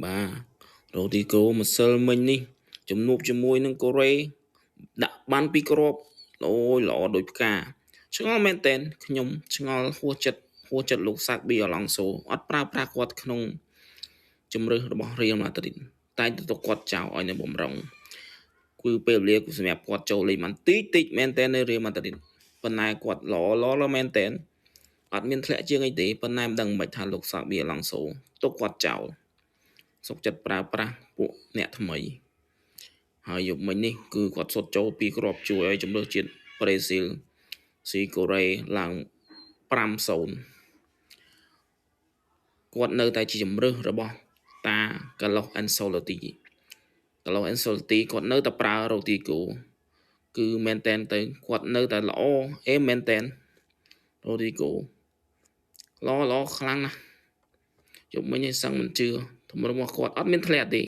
បាទ រ៉ូឌីហ្គោម្សិលមិញនេះជំនួបជាមួយនឹងកូរ៉េដាក់បានពីរគ្រាប់អូយល្អដូចផ្កាឆ្ងល់មែនតែនខ្ញុំឆ្ងល់ហួសចិត្តហួសចិត្តលោកសាក់ប៊ីអាឡុងសូអត់ប្រើប្រាស់គាត់ក្នុងជំរើសរបស់រៀលម៉ាឌ្រីតតែទៅគាត់ចោលឲ្យនៅបំរុងគឺពេលវេលាសម្រាប់គាត់ចូលលេងបានតិចតិចមែនតែននៅរៀលម៉ាឌ្រីតប៉ុន្តែគាត់ល្អល្អមែនតែនអត់មានធ្លាក់ជាងអីទេប៉ុន្តែមិនដឹងមិនថាលោកសាក់ប៊ីអាឡុងសូទុកគាត់ចោលសុកចិត្តប្រើប្រាស់ពួកអ្នកថ្មីហើយយប់មិញនេះគឺគាត់សុទ្ធចូលពីរគ្រាប់ជួយឲ្យជម្រើសជាតិប្រេស៊ីលស៊ីកូរ៉េឡើង5-0គាត់នៅតែជាជម្រើសរបស់តាកាឡូសអេនសូឡូទីកាឡូសអេនសូឡូទីគាត់នៅតែប្រើរ៉ូទីហ្គោគឺមែនតែនទៅគាត់នៅតែល្អអេមែនតែនរ៉ូឌីហ្គោល្អល្អខ្លាំងណាស់យប់មិញឯងសឹងមិនជឿទម្រង់របស់គាត់អត់មានធ្លាក់ទេ។